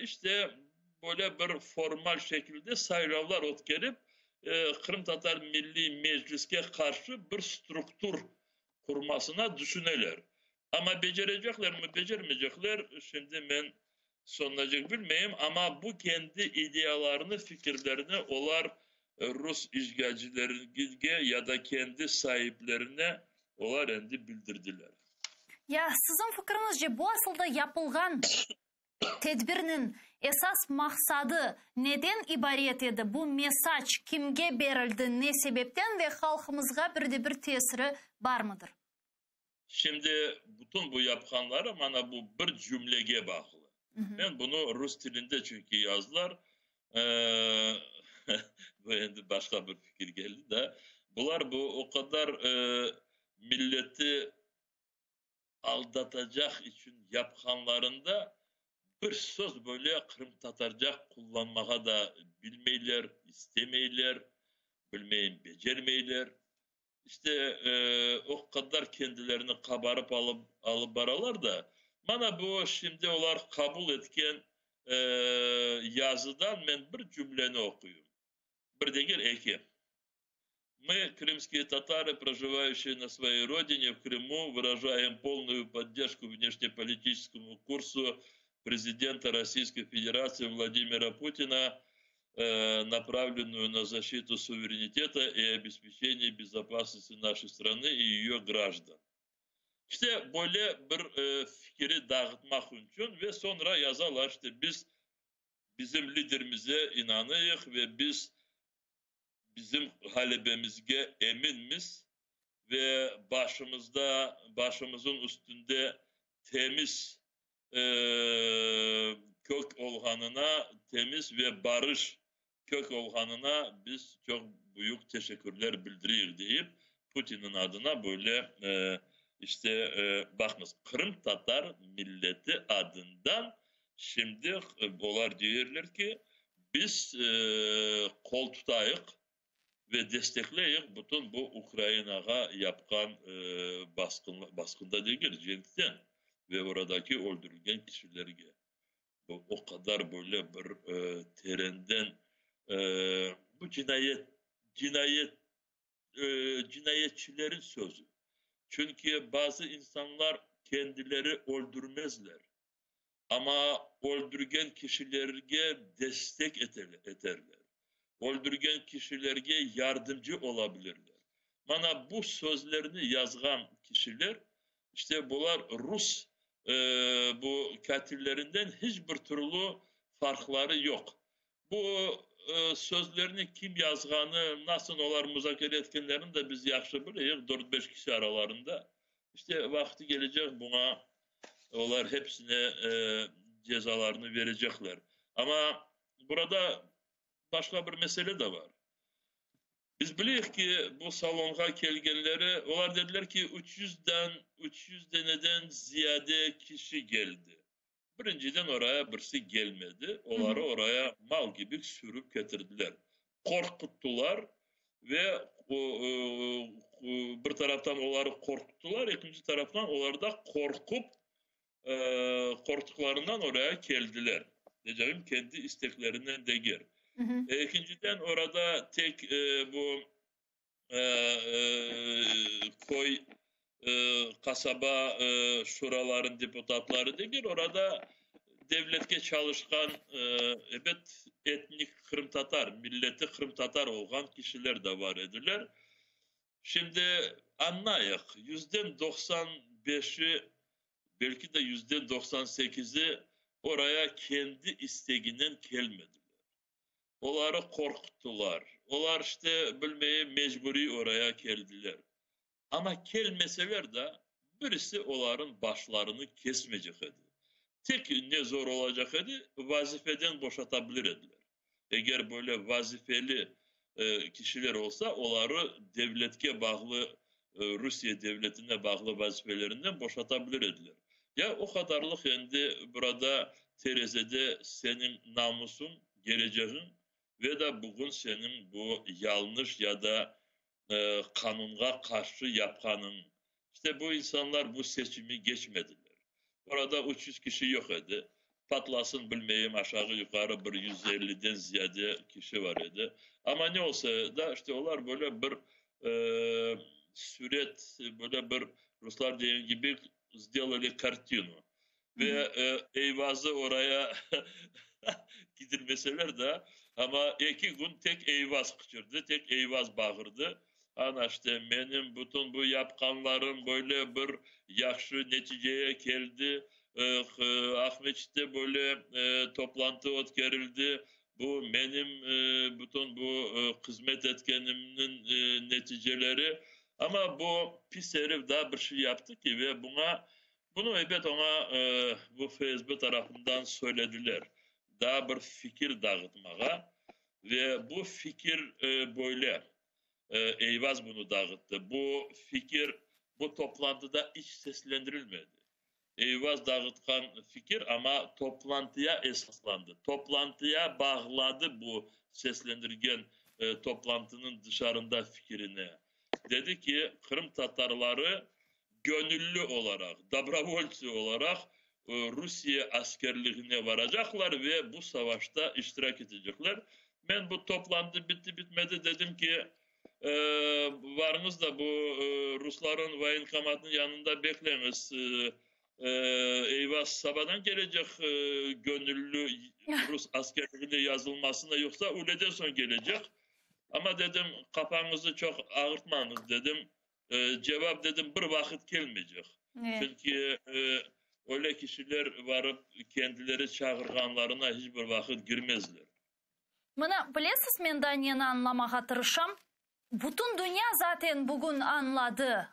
işte böyle bir formal şekilde saylavlar ötkerip, Qırımtatar Milliy Mecliske qarşı bir struktur qurmasına düşüneler. Amma becereceklermi, becermeycekler, şimdi men soñunacek bilmeyim, amma bu kendi ideyalarını, fikirlerini olar rus işğalcilerge ya da kendi saiplerine olar endi bildirdiler. Ya siziñ fikriñizce, bu asılda yapılğan tedbirniñ esas maqsadı neden ibaret edi? Bu mesac kimge berildi, ne sebepten ve halqımızğa bir de bir tesiri barmıdır? Şimdi bütün bu yapqanları mana bu bir cümlege bağlı. Men bunı rus tilinde çünki yazdılar. Bu endi başqa bir fikir keldi da. Bular bu o qadar milleti aldatacaq içün yapqanlarında bir söz böyle qırımtatarca qullanmağa da bilmeyler, istemeyler, bilmeyim, becermeyler. İşte, o qadar kendilerini qabarıp alıp alıp baralar da, mana bu şimdi olar qabul etken. Yazıdan men bir cümleni oquyım. Bir degil, eki. Мы, крымские татары, проживающие на своей родине в Крыму, выражаем полную поддержку внешнеполитическому курсу президента Российской Федерации Владимира Путина, направленную на защиту суверенитета и обеспечение безопасности нашей страны и ее граждан. İşte böyle bir fikiri dağıtmaq içün ve soñra yazalar, işte biz bizim liderimize inanıyıq ve biz bizim ğalebemizge eminmiz ve başımızda, başımızın üstünde temiz kök olğanına, temiz ve barış kök olğanına biz çoq büyük teşekkürler bildiriyik, deyip, Putinniñ adına böyle, işte, baqıñız, qırımtatar milleti adından şimdi olar deyirler ki, biz qol tutayıq ve destekleyik bütün bu Ukrainağa yapqan basqın, basqında degil, cenkten ve oradaki öldürilgen kişilerge. Bu o qadar böyle bir terenden bu cinayet, cinayet, cinayetçilerin sözü. Çünki bazı insanlar kendileri öldürmezler, amma öldürgen kişilerge destek eterler, öldürgen kişilerge yardımcı olabilirler. Mana bu sözlerni yazğan kişiler, işte bular rus bu katillerinden hiç bir türlü farqları yoq. Bu sözlerni kim yazğanı, nasıl olar muzakere etkenlerini de biz yahşı bileyik, dört-beş kişi aralarında. İşte vaqtı kelecek, buña olar hepsine cezalarını verecekler. Amma burada başqa bir mesele de bar. Biz bileyik ki, bu salonğa kelgenleri, olar dediler ki, üç yüzden, 300 deneden ziyade kişi geldi. Birinciden oraya birisi gelmedi, oları oraya mal kibi sürüp ketirdiler. Qorquttılar ve bir taraftan oları qorquttılar, ekinci taraftan olar da qorqup, qorqtuqlarından oraya keldiler. Deycegim, kendi isteklerinen degil. Ekinciden, orada tek bu köy, qasaba şuralarınıñ deputatları degil, orada devletke çalışqan, ebet, etnik qırımtatar, milleti qırımtatar olğan kişiler de bar ediler. Şimdi añlayıq, yüzden 95-i, belki de yüzden 98-i oraya kendi isteginen kelmediler. Oları qorquttılar. Olar işte, bilmeyim, mecburiy oraya keldiler. Amma kelmeseler de, birisi olarnıñ başlarını kesmeycek edi. Tek ne zor olacaq edi, vazifeden boşata bilir ediler. Eger böyle vazifeli kişiler olsa, oları devletke bağlı, Rusiye devletine bağlı vazifelerinden boşata bilir ediler. Ya o qadarlıq endi burada terezede seniñ namusıñ, gelecegiñ ve da bugün seniñ bu yalnış ya da qanunğa qarşı yapqanıñ. İşte bu insanlar bu seçimi geçmediler. Orada 300 kişi yoq edi. Patlasın, bilmeyim, aşağı-yuqarı bir 150-den ziyade kişi var edi. Amma ne olsa da, işte olar böyle bir süret, böyle bir, ruslar degen kibi, сделали картину. Ve Eyvazı oraya kidirmeseler de, amma eki kün tek Eyvaz qıçırdı, tek Eyvaz bağırdı. Ana işte menim bütün bu yapqanlarım böyle bir yahşı neticeye keldi. Aqmescitte böyle toplantı ötkerildi. Bu menim bütün bu hızmet etkenimniñ neticeleri. Amma bu pis erif daa bir şey yaptı ki, ve buña, bunı ebet oña bu FSB tarafından söylediler, daa bir fikir dağıtmağa ve bu fikir böyle, Eyvaz bunı dağıttı. Bu fikir bu toplantıda iç seslendirilmedi. Eyvaz dağıtqan fikir amma toplantıya esaslandı. Toplantıya bağladı bu seslendirgen toplantınıñ dışarında fikirini. Dedi ki, qırımtatarları göñülli olaraq, dobrovoltsı olaraq. Rusiye askerligine varacaqlar ve bu savaşta iştirak etecekler. Men bu toplantı bitti-bitmedi dedim ki, varıñız da bu rusların voyenkomatınıñ yanında bekleñiz, Eyvaz sabadan kelecek göñülli rus askerligine yazılmasına, yoqsa üyleden soñ kelecek. Amma dedim, qafañıznı çoq ağırtmañız, dedim, cevap, dedim, bir vaqıt kelmeycek. Çünki öyle kişiler varıp kendileri çağırğanlarına hiç bir vaqıt girmezler. Mına, bilesiz, men daa neni añlamağa tırışam? Bütün dünya zaten bugün añladı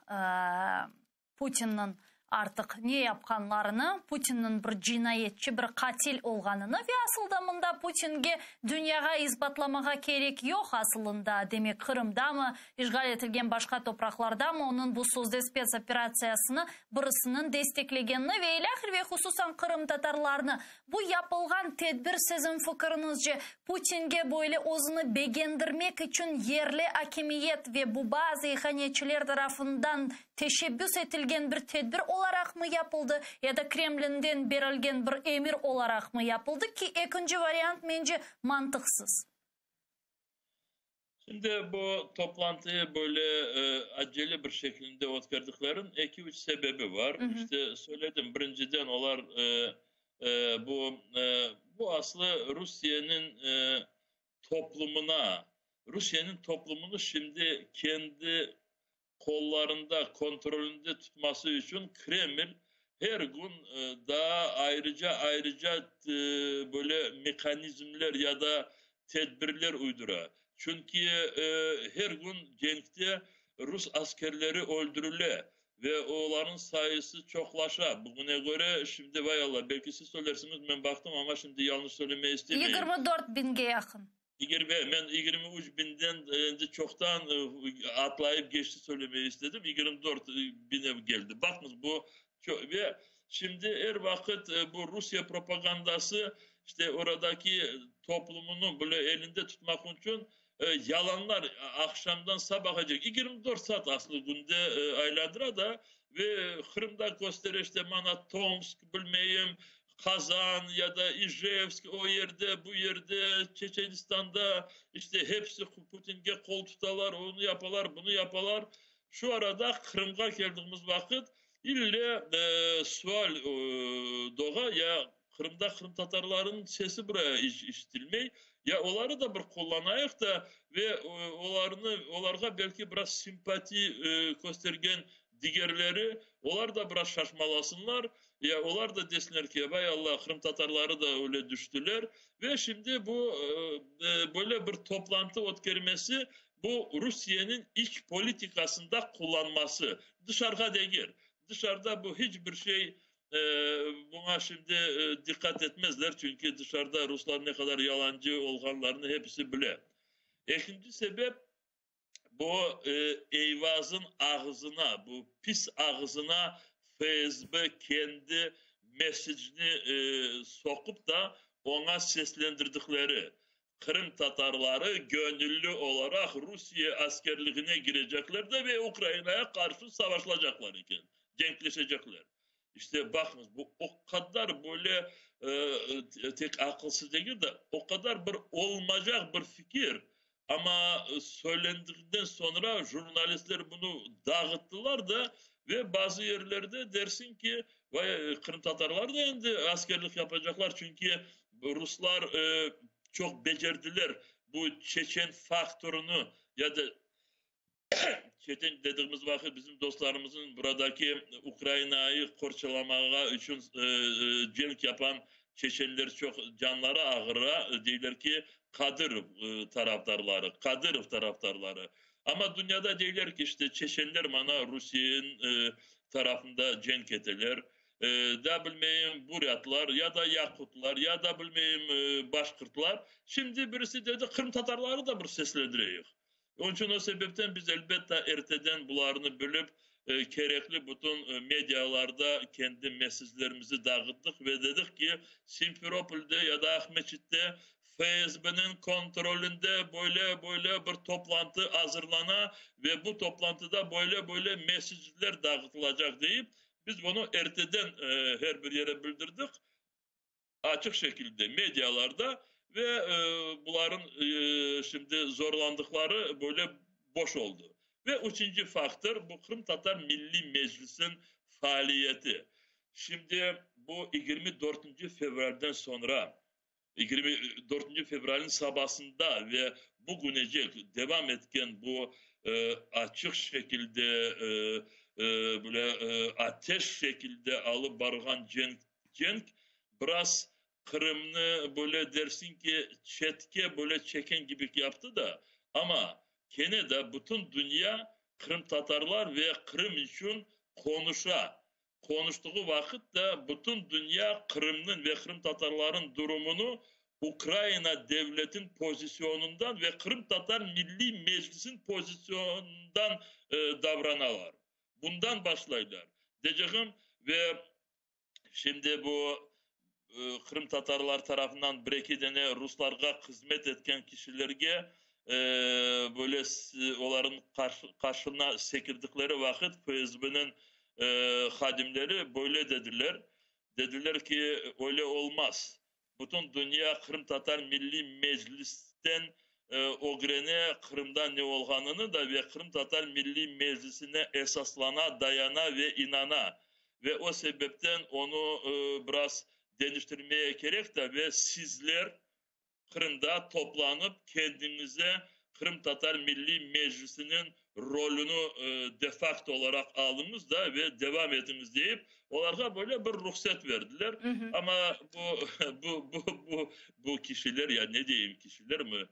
Putinniñ artıq ne yapqanlarını, Putinniñ bir cinayetçi, bir qatil olğanını ve asıl da mında Putinge dünyağa isbatlamağa kerek yoq asılında, demek Qırımdamı, işğal etilgen başqa topraqlardamı onıñ bu sözde spetsoperatsiyasını birisiniñ desteklegenini ve ilâhre ve hususan qırımtatarlarnı Bu yapılğan tedbir siziñ fikiriñizce, Putinge böyle özüni begendirmek içün yerli akimiyet ve bu bazı ihanetçiler tarafından teşebbüs etilgen bir tedbir olaraqmı yapıldı ya da Kremlinden berilgen bir emir olaraqmı yapıldı ki, ekinci variant, mence, mantıqsız. Şimdi bu toplantıyı böyle acele bir şekilde ötkerdiklerin eki-üç sebebi var. İşte söyledim, birinciden olar bu bu aslı Rusiyeniñ toplumına, Rusiyeniñ toplumını şimdi kendi qollarında, kontrolünde tutması içün Kreml her gün daa ayrıca-ayrıca böyle mehanizmler ya da tedbirler uydura. Çünki her gün cenkte rus askerleri öldürile ve olarnıñ sayısı çoqlaşa. Bugüne köre, şimdi, vay Alla, belki siz söylersiñiz, men baqtım, amma şimdi yañlış söylemeye istemeyim. 24 biñge yaqın. 20, men 23 binden endi çoqtan atlayıp geçti söylemeye istedim, 24 bine geldi. Baqıñız, bu ve şimdi er vaqıt bu Rusiye propagandası işte oradaki toplumını böyle elinde tutmaq içün yalanlar aqşamdan sabağacek 24 saat aslı künde aylandıra da ve Qırımda köstere işte mana Tomsk bilmeyim, Qazan ya da İjevsk, o yerde, bu yerde, Çeçenistanda, işte hepsi Putinge qol tutalar, onı yapalar, bunı yapalar. Şu arada Qırımğa keldiğimiz vaqıt ille sual doğa, ya Qırımda qırımtatarlarnıñ sesi buraya işitilmey, ya oları da bir qullanayıq da ve olarnı, olarğa belki biraz simpati köstergen Digerleri, olar da biraz şaşmalasınlar, ya olar da desinler ki, vay Alla, qırımtatarları da öyle düştüler. Ve şimdi bu böyle bir toplantı ötkermesi, bu Rusiyeniñ iç politikasında qullanması, dışarığa degil. Dışarıda bu hiç bir şey, buña şimdi diqqat etmezler, çünki dışarıda ruslar ne qadar yalancı olğanlarını hepisi bile. Ekinci sebep, Bu Eyvazın ağızına, bu pis ağızına FSB kendi mesecini soqup da, oña seslendirdikleri, Qırım tatarları göñülli olaraq Rusiye askerligine girecekler de ve Ukrainaya qarşı savaşlacaqlar eken, cenkleşecekler. İşte, baqıñız, bu o qadar böyle tek aqılsız degil de, o qadar bir olmacaq bir fikir, amma söylendiginden soñra jurnalistler bunı dağıttılar da ve bazı yerlerde dersiñ ki, vay, qırımtatarlar da endi askerlik yapacaqlar, çünki ruslar çoq becerdiler bu çeçen faktorını ya da Çeçen dediğimiz vaqıt bizim dostlarımızın buradaki Ukrainayı qorçalamağa içün cenk yapan çeçenler çoq canları ağıra, deyler ki, Kadırov tarafdarları, Kadırov tarafdarları. Amma dünyada deyler ki, işte çeçenler mana Rusiyeniñ tarafında cenk eteler, da bilmeyim burâtlar, ya da yaqutlar, ya da bilmeyim başqırtlar. Şimdi birisi dedi, qırımtatarları da bir seslendireyik. Onıñ içün o sebepten biz, elbette, erteden bularnı bilip, kerekli bütün medialarda kendi meseclerimizi dağıttıq ve dedik ki, Simferopolde ya da Aqmeçitte FSBniñ kontrolinde böyle-böyle bir toplantı azırlana ve bu toplantıda böyle-böyle mesecler dağıtılacaq deyip. Biz bunı erteden her bir yere bildirdik, açıq şekilde medialarda ve buların şimdi zorlandıqları böyle boş oldı. Ve üçünci faktor, bu Qırımtatar Milliy Meclisiniñ faaliyeti. Şimdi bu 24 fevralden soñra, 24 fevralniñ sabasında ve bugünecek devam etken bu açıq şekilde, böyle ateş şekilde alıp barğan cenk, cenk biraz Qırımnı böyle dersiñ ki, çetke böyle çeken kibi yaptı da, amma kene de bütün dünya qırımtatarlar ve Qırım içün qonuşa. Qonuştığı vaqıt da bütün dünya Qırımnıñ ve qırımtatarlarnıñ durumını Ukraina devletin pozisyonından ve Qırımtatar Milliy Meclisiniñ pozisyonından davranalar. Bundan başlaylar. Deycegim, ve şimdi bu qırımtatarlar tarafından bir-eki dane ruslarğa hızmet etken kişilerge böyle olarnıñ qarşına sekirdikleri vaqıt FSBniñ hadimleri böyle dediler, dediler ki, öyle olmaz, bütün dünya Qırımtatar Milliy Meclisten ögrene Qırımda ne olğanını da ve Qırımtatar Milliy Meclisine esaslana, dayana ve inana ve o sebepten onı biraz deñiştirmeye kerek da ve sizler Qırımda toplanıp kendiñize Qırımtatar Milliy Meclisiniñ rolüni de-fakto olaraq alıñız da ve devam etiñiz deyip, olarğa böyle bir ruhset berdiler. Amma bu, bu, bu, bu, bu kişiler, ya ne deyim, kişilermi?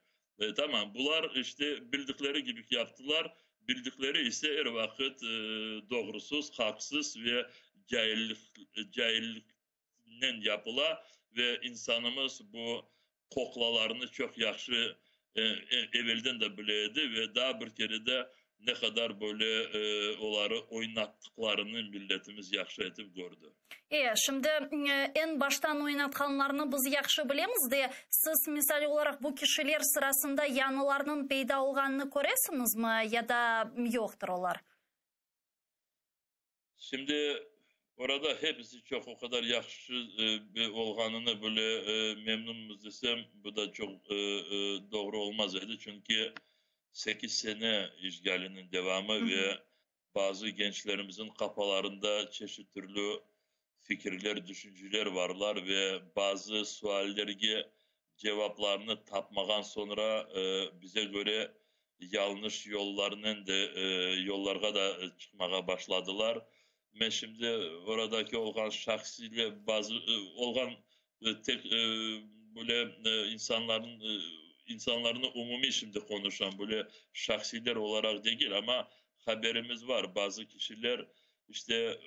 Tamam, bular işte bildikleri kibi yaptılar, bildikleri ise er vaqıt doğrusız, haqsız ve caillik, cailliknen yapıla ve insanımız bu qoqlalarnı çoq yahşı evelden de bile edi ve daa bir kere de ne qadar böyle oları oynattıqlarını milletimiz yahşı etip kördi. E, şimdi eñ baştan oynatqanlarnı biz yahşı bilemiz de, siz misal olaraq bu kişiler sırasında yañılarnıñ peyda olğanını köresiñizmi ya da yoqtır olar? Şimdi orada hepsi çoq o qadar yahşı olğanını böyle memnunmız desem, bu da çoq doğru olmaz edi, çünki sekiz sene işğaliniñ devamı ve bazı gençlerimizin qafalarında çeşit türlü fikirler, düşünceler varlar ve bazı suallerge cevaplarnı tapmağan soñra bize köre yalnış yollarnen de yollarğa da çıqmağa başladılar. Men şimdi oradaki olğan şahsiyle bazı olğan tek böyle insanların insanlarnı umumiy şimdi qonuşam, böyle şahsiyler olaraq degil, amma haberimiz var, bazı kişiler işte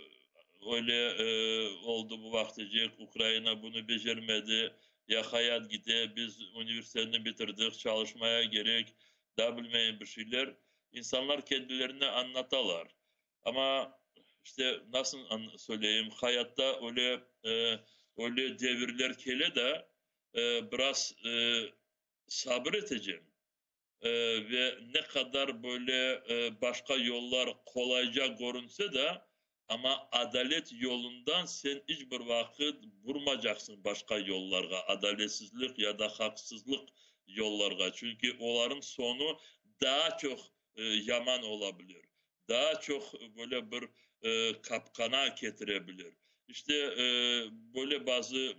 öyle oldı bu vaqtecek, Ukraina bunı becermedi, ya hayat gite, biz universitetni bitirdik, çalışmaya kerek, daa bilmeyim bir şeyler. İnsanlar kendilerini añlatalar. Amma işte nasıl söyleyeyim, hayatta öyle öyle devirler kele de, biraz sabır eteceksin ve ne qadar böyle başqa yollar qolayca körünse de, amma adalet yolundan sen iç bir vaqıt burmacaqsıñ başqa yollarğa, adaletsizlik ya da haqsızlıq yollarğa, çünki olarnıñ soñu daa çoq yaman ola bilir, daa çoq böyle bir qapqana ketire bilir. İşte, böyle bazı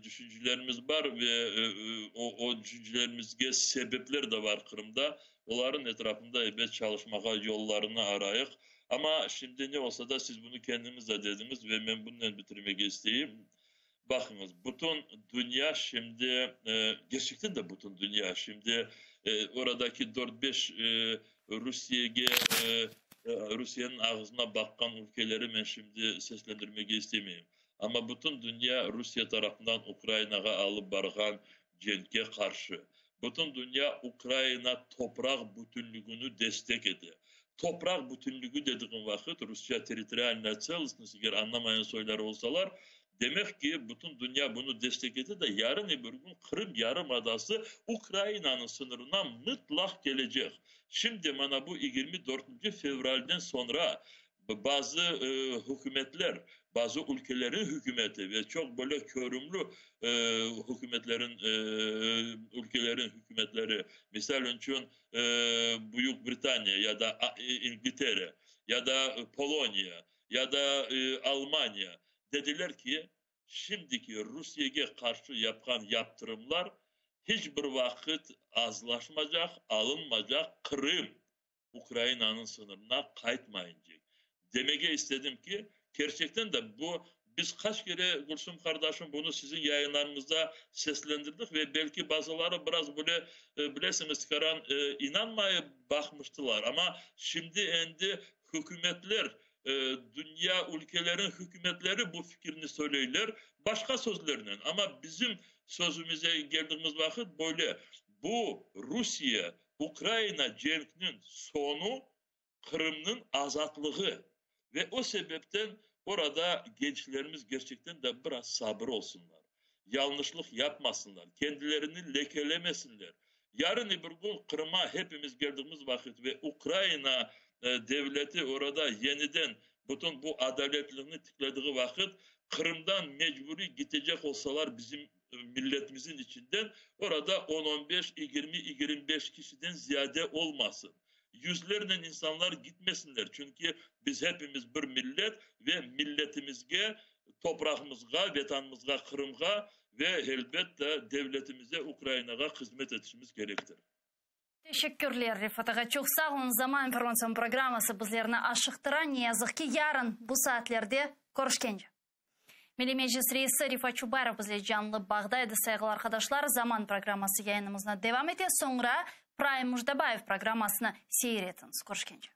düşüncelerimiz bar ve o düşüncelerimizge sebepler de bar Qırımda. Olarnıñ etrafında ebet çalışmağa yollarını arayıq. Amma şimdi ne olsa da, siz bunı kendiñiz de dediñiz ve men bunnen bitirmege isteyim. Baqıñız, bütün dünya şimdi, kerçekten de bütün dünya şimdi oradaki dört-beş Rusiyege, Rusiyeniñ ağzına baqqan ülkeleri men şimdi seslendirmege istemeyim. Amma bütün dünya Rusiye tarafından Ukrainağa alıp barğan cenkke qarşı. Bütün dünya Ukraina topraq bütünligini destek ete. Topraq bütünligi dediğim vaqıt, rusça territorialnaya tselostnost, eger añlamayan soyları olsalar, demek ki, bütün dünya bunı destek ete de, yarın öbür kün Qırım yarımadası Ukrainanıñ sıñırına mıtlaq kelecek. Şimdi mana bu 24 fevralden soñra. Bazı hükümetler, bazı ülkelerin hükümeti ve çoq böyle körümli hükümetlerin, ülkelerin hükümetleri, misal içün, Büyük Britaniya ya da İngiltere, ya da Poloniya, ya da Almaniya, dediler ki, şimdiki Rusiyege qarşı yapqan yaptırımlar hiç bir vaqıt azlaşmacaq, alınmacaq, Qırım Ukrainanıñ sıñırına qaytmayıncek. Demege istedim ki, kerçekten de bu, biz qaç kere, Gülsüm qardaşım, bunı siziñ yayınlarıñızda seslendirdik ve belki bazıları biraz böyle, bilesiñiz, tikaran inanmayıp baqmıştılar, amma şimdi endi hükümetler, dünya ülkelerin hükümetleri bu fikirni söyleyler, başqa sözlernen, amma bizim sözümize geldigimiz vaqıt böyle, bu Rusiye Ukrayina cenkniñ soñu Qırımnıñ azatlığı ve o sebepten orada gençlerimiz gerçekten de biraz sabır olsunlar, yalnışlıq yapmasınlar, kendilerini lekelemesinler. Yarın bir kün Qırıma hepimiz geldigimiz vaqıt ve Ukrayina devleti orada yeniden bütün bu adaletliğini tiklediği vaqıt Qırımdan mecburiy gitecek olsalar bizim milletimizin içinden orada on, on beş, 20, 25 kişiden ziyade olmasın. Yüzlernen insanlar gitmesinler, çünki biz hepimiz bir millet ve milletimizge, toprağımızğa, Vetanımızğa, Qırımğa ve, elbette, devletimize, Ukrainağa hızmet etişimiz kerektir. Teşekkürler, Refat ağa, çoq sağ oluñ. Zaman informatsion programması bizlerni aşıqtıra. Ne yazıq ki, yarın bu saatlerde körüşkence. Milliy Meclis reisi Refat Çubarov bizle canlı bağda edi. Sayğılı arqadaşlar, Zaman programması yayınımıznı devam ete. Soñra Praim Mujdabayev programmasını seyir etiñiz. Körüşkence.